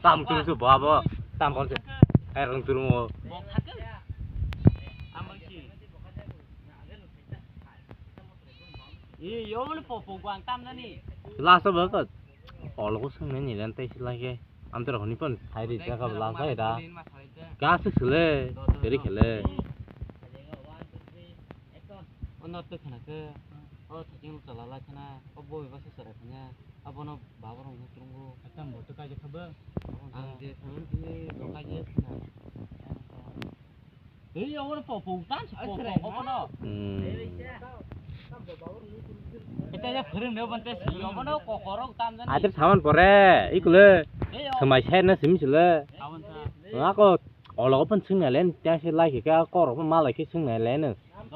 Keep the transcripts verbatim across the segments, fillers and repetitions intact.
Tam turu se babo. Tam babo se. Hai rong turu mo. Last of all, ologo swngnai ni len tei silai khe. Amtwra hwnwi phano phai ri jakha bo last bai da. Gas se sele, seri khele. O nortwi khna khe, o thajeng chala lai khna, o boi basa chwrai khna, abono baba rok no tongo. Tam bo to kaijak kha bo. Ang je phano tini bo kaijak khna. Ei, abono po, po, tan se po, po, po, po, no. Hmm. Ita ya phwrwng ne bante silo bono kokorok tam jani. Atir saman pore, ikule. Ei, o. Samai sai na simi sile. Saman sa. Ngako, ologo pon sing na len, tya se lai ke ka korok pon malai ke sing na len.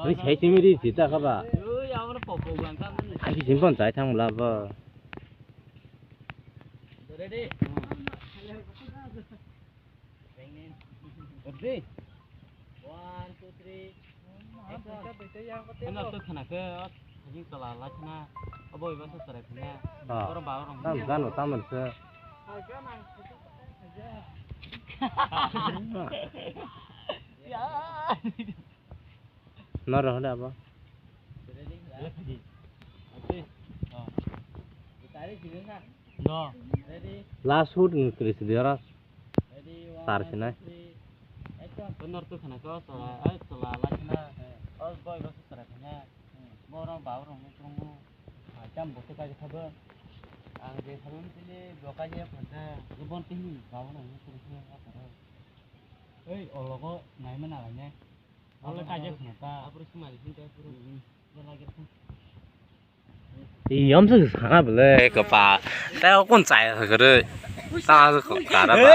Ni sai simi ri sita ka ba. Ei, abono po, po, gang tam jani. Aki sim pon sai thang la ba. Ready? Ready? One, two, three. Action. Ano to khna khe, o thajeng chala lai khna, o boi basa chwrai khna. Ah. Oro ba oro. Tam gano tam se. Ya. Noro hode abo. No. Last shoot ni kris diara. Tar sinai. Nor tu khana ko sala, ai sala la khana. O boy ko sala khana. Boro ba oro mo krungu. Ai tam bo to kai khabo. Ang je salon tini bo kai je phada. Bon tini ba oro mo krungu. Ei ologo nai mana ne. Iyom se sana bole kapa. Tei kon chai kare. Ta se kara ba.